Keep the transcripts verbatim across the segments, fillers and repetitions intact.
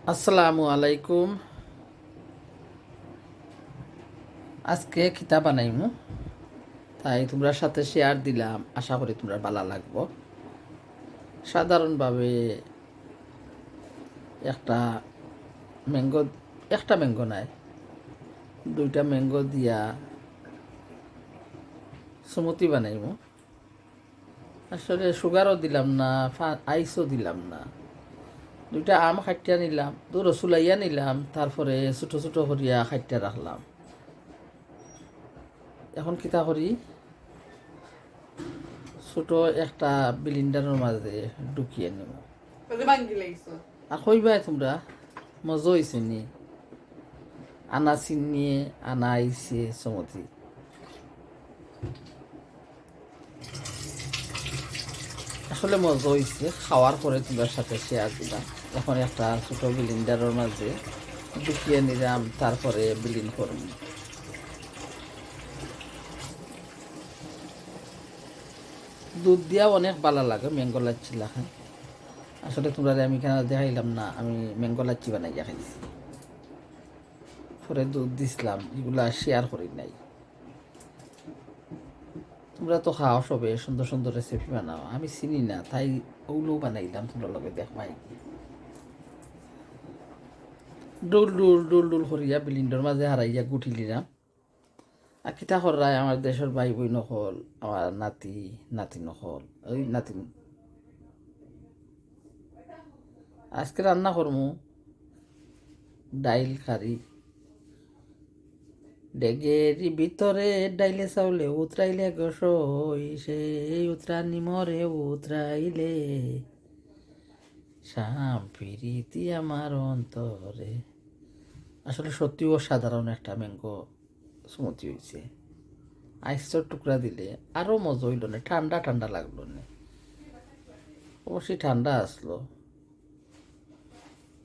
আসসালামু আলাইকুম। আজকে কিতা বানাইমু, তাই তোমরার সাথে শেয়ার দিলাম, আশা করি তোমরার ভালা লাগবো। সাধারণভাবে একটা ম্যাঙ্গো, একটা ম্যাঙ্গো নায়, দুইটা ম্যাঙ্গো দিয়া স্মুদি বানাইমু। আসলে সুগারও দিলাম না, ফা-, আইসও দিলাম না। দুইটা আম কাটিয়া নিলাম, দুটো সুলাইয়া নিলাম, তারপরে ছোট ছোট করিয়া কাটিয়া রাখলাম। এখন কিতা করি, ছোট একটা ব্লেন্ডারর মাঝে ঢুকিয়া নিমু। আর কইবায় তোমরা, মজা অইছে নি? আনা চিনিয়ে আনা আইছে স্মুদি। আসলে মজা অইছে, খাওয়ার পরে তোমরার সাথে শেয়ার দিলাম। এখন একটা ছোট ব্লেন্ডারর মাঝে ঢুকিয়া নিলাম, তারপরে ব্লেন্ড করমু। দুধ দিয়া অনেক ভালা লাগে ম্যাঙ্গো লাচ্ছি লাখান। আসলে তোমরারে আমি কেন দেখাইলাম না, আমি ম্যাঙ্গো লাচ্ছি বানাইয়া খাইছি। পরে দুধ দিছিলাম, এগুলা শেয়ার করি নাই। তোমরা তো খাও সবে, সুন্দর সুন্দর রেসিপি বানাও, আমি চিনি না, তাই ওগুলো বানাইলাম, তোমরার লগে দেখবায়। ডুল ডুল ডুল ডুল করিয়া ব্লেন্ডারর মাঝে হারাইয়া গুটি লিলাম। আর কিতা কররায় আমার দেশর ভাই বইন অকল, আমার নাতি, নাতিন অকল, ওই নাতিন। আজকে রান্না করমু ডাইল কারি। ডেগের ভিতরে ডাইলে চাউলে উতরাইলে গো সই, সেই উতরানি মরে উতরাইলে, শাম পিরিতি আমার অন্তরে। আসলে সত্যি অসাধারণ একটা ম্যাঙ্গো স্মুদি অইছে। আইসর টুকরা দিলে আরো মজা অইলো নে, ঠান্ডা ঠান্ডা লাগলো নে। অবশ্যই ঠান্ডা আসলো,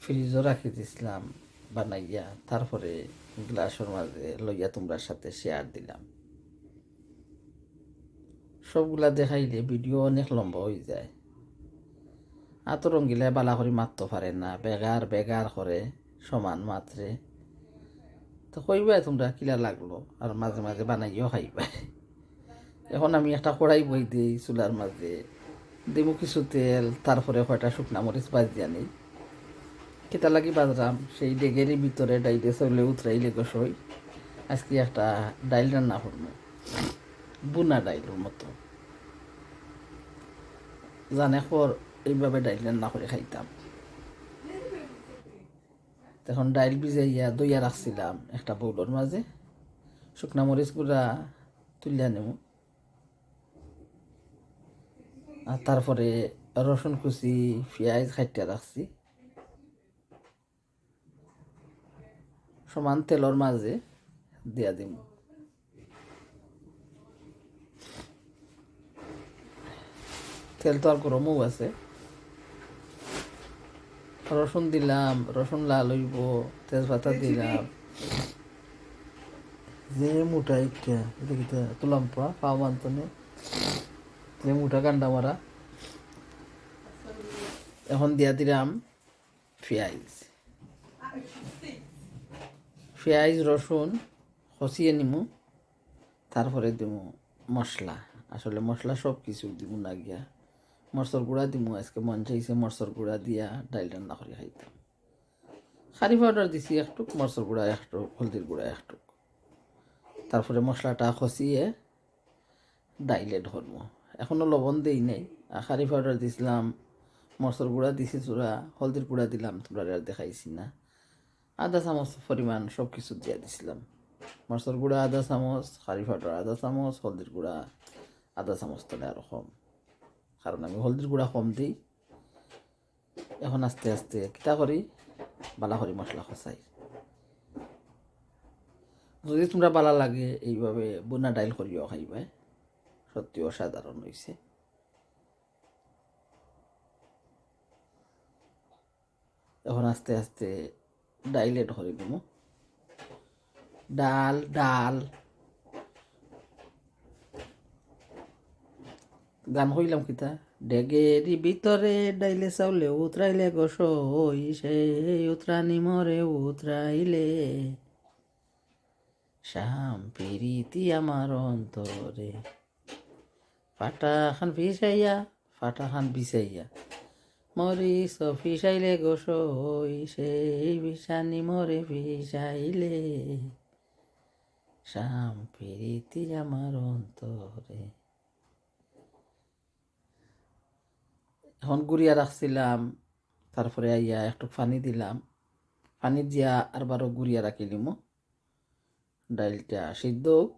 ফ্রিজও রাখি দিছিলাম বানাইয়া, তারপরে গ্লাসর মাঝে লইয়া তোমরার সাথে শেয়ার দিলাম। সবগুলা দেখাইলে ভিডিও অনেক লম্বা অই যায়। আতো রঙ্গিলায় ভালা করি মাততো পারে না, বেগার বেগার করে সমান মাতরে। তো কইবায় তোমরা কিলা লাগলো, আর মাঝে মাঝে বানাইয়াও খাইবায়। এখন আমি একটা কড়াই বই দেই চুলার মাঝে, দিমু কিছু তেল, তারপরে কয়টা শুকনা মরিচ ভাজিয়া নেই। কিতা লাগি বাজরাম, সেই ডেগেরই ভিতরে ডাইলে চাউলে উতরাইলে গো সই। আজকে একটা ডাইল রান্না করমু, বুনা ডাইলর মতো। জানে কর এইভাবে ডাইল রান্না করি খাইতাম। তখন ডাইল ভিজাইয়া ধইয়া রাখছিলাম একটা বাউলর মাঝে, শুকনা মরিচ গুড়া তুলিয়া নেমু। আর তারপরে রসুন কুচি, পিয়াইজ কাটিয়া রাখছি, সমান তেলর মাঝে দিয়া দিমু। তেল তো আর গরমও আছে। রসুন দিলাম, রসুন লাল অইবো, তেজপাতা দিলাম। যে মোটা একটা, এটা কিতা এত লম্বা, পাও মানতো নে। যে মোটা গান্ডা মারা। এখন দিয়া দিলাম পিয়াইজ। পিয়াইজ, রসুন কষিয়ে নিমু, তারপরে দিমু মশলা। আসলে মশলা সব কিছু দিমু না গিয়া, মরচর গুড়া দিমু। আজকে মন চাইছে মরচর গুড়া দিয়া ডাইল রান্না করি খাইতাম। কারি পাউডার দিছি একটুক, মরচর গুড়া একটুক, হলদির গুড়া একটুক। তারপরে মশলাটা কষিয়ে ডাইল এড করমু। এখনো লবণ দেই নাই। আর কারি পাউডার দিছিলাম, মরচর গুড়া দিছি চুরা, হলদির গুড়া দিলাম, তোমরারে আর দেখাইছি না। আধা চামচ পরিমাণ সব কিছু দিয়া দিছিলাম। মরচর গুড়া আধা চামচ, কারি পাউডার আধা চামচ, হলদির গুড়া আধা চামচ তলে আরো কম, কারণ আমি হলদির গুড়া কম দেই। এখন আস্তে আস্তে কিতা করি, ভালা করি মশলা কষাই। যদি তোমরা ভালা লাগে এইভাবে বুনা ডাইল করিও খাইবায়, সত্যি অসাধারণ অইছে। এখন আস্তে আস্তে ডাইল এড করি দিমু। ডাল, ডাল। গান কইলাম কিতা? ডেগেরি ভিতরে ডাইলে চাউলে উতরাইলে গো সই, সেই উতরানি মরে উতরাইলে। শ্যাম পিরিতি আমার অন্তরে। ফাটা খান ফিসাইয়া, ফাটা খান বিছাইয়া। মরিচ ফিসাইলে গো সই, সেই বিছানি মরে ফিসাইলে। শ্যাম পিরিতি আমার অন্তরে। এখন গুড়িয়া রাখছিলাম, তারপরে আইয়া একটু পানি দিলাম। পানি দিয়া আরবারও গুড়িয়া রাখিলিমু। ডাইলটা সিদ্ধ হোক।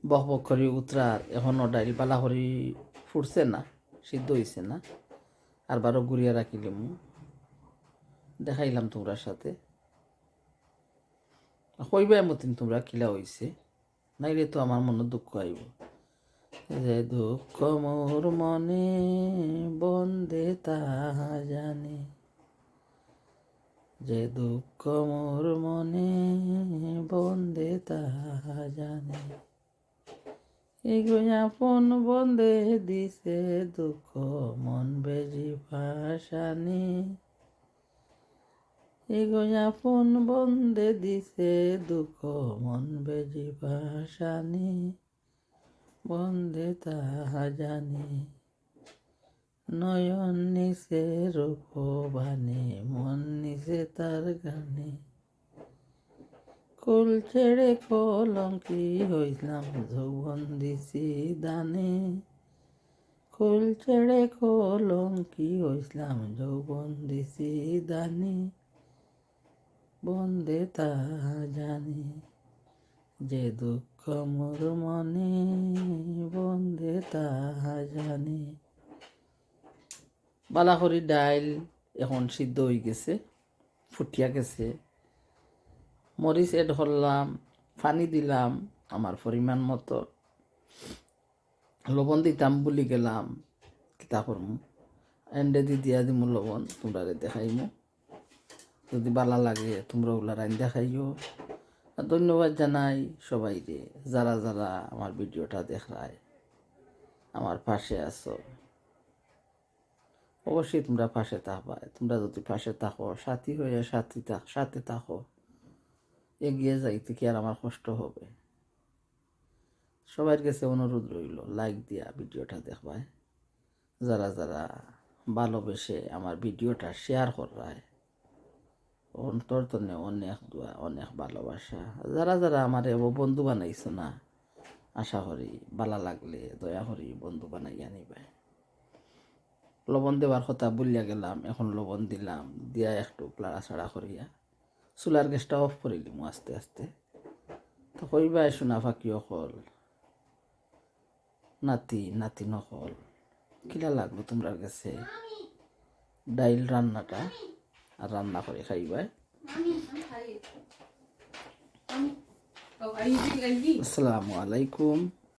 বক বক করি উতরার, এখনো ডাইল বালা করি ফুটছে না, সিদ্ধ হইছে না। আরবারও গুড়িয়া রাখিলিমু, দেখাইলাম তোমরার সাথে। কইবায় মতিন তোমরা কিলা হইছে, নাইলে তো আমার মনো দুঃখ আইব। যে দুঃখ মোর মনে বন্দে তাহা জানে, যে দুঃখ মোর মনে বন্দে তাহা জানে। এগো আপন বন্দে দিছে দুঃখ মন বেজি পাশানি। এগো আপন বন্দে দিছে দুঃখ মন বেজি পাশানি। বন্দে তাহা জানে। নয়ন নিছে রূপবানে, মন নিছে তার গানে। কুল ছেড়ে কলঙ্কি হইলাম যৌবন দিছি দানে। কুল ছেড়ে কলঙ্কি হইলাম যৌবন দিছি দানে। বন্দে তাহা জানে, যে দুঃখ মোর মনে বন্দে তাহা জানে। বালা করি ডাইল এখন সিদ্ধ হই গেছে, ফুটিয়া গেছে। মরিচ এড করলাম, পানি দিলাম আমার পরিমাণ মতো। লবণ দিতাম ভুলি গেলাম, কিতা করমু? এন্ডে দি দিয়া দিমু লবণ, তোমরারে দেখাইমু। যদি বালা লাগে তোমরা ওলা রাইন্দা খাইও। আর ধন্যবাদ জানাই সবাইরে, যারা যারা আমার ভিডিওটা দেখরায়, আমার পাশে আছো। অবশ্যই তোমরা পাশে থাকবায়। তোমরা যদি পাশে থাকো, সাথী হয়ে সাথী থাক-, সাথে থাকো, এগিয়ে যাইতে কি আর আমার কষ্ট হবে? সবার গেছে অনুরোধ রইল, লাইক দিয়া ভিডিওটা দেখবায়। যারা যারা ভালোবেসে আমার ভিডিওটা শেয়ার কররায়, অন্তর তনে অনেক দোয়া, অনেক ভালোবাসা। যারা যারা আমার এব বন্ধু বানাইছো না, আশা করি বালা লাগলে দয়া করি বন্ধু বানাইয়া নিবায়। লবণ দেওয়ার কথা ভুলিয়া গেলাম, এখন লবণ দিলাম, দিয়া একটু লাড়াচাড়া করিয়া চুলার গ্যাসটা অফ করিলিমু আস্তে আস্তে। তো কইবায় সোনা পাখি অকল, নাতি নাতিন অকল, কিলা লাগলো তোমরার গেছে ডাইল রান্নাটা? আর রান্না করে খাইবায়। আসসালামু আলাইকুম।